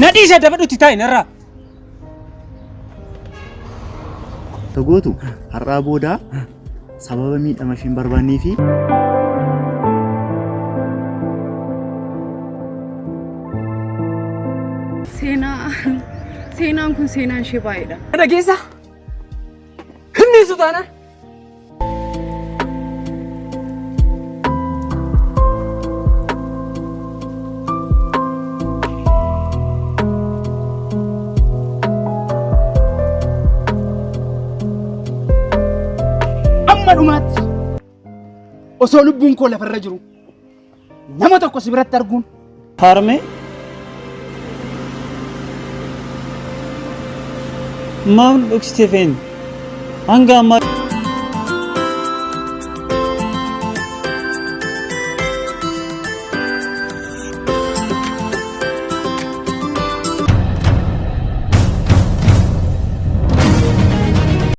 Na dhiisa dabadhutti taa'i narraa. Togootu har'aa booda sababa miidhama isheen barbaannee fi Seenaa seenaan kun seenaan ishee baay'eedha. Dhageessaa? Hin dhiisu taanaan. Amma dhumaatti osoo lubbuun koo lafarra jiru nama tokko si biratti arguun Harmee maaf nu dhoksite feene hanga ammaa.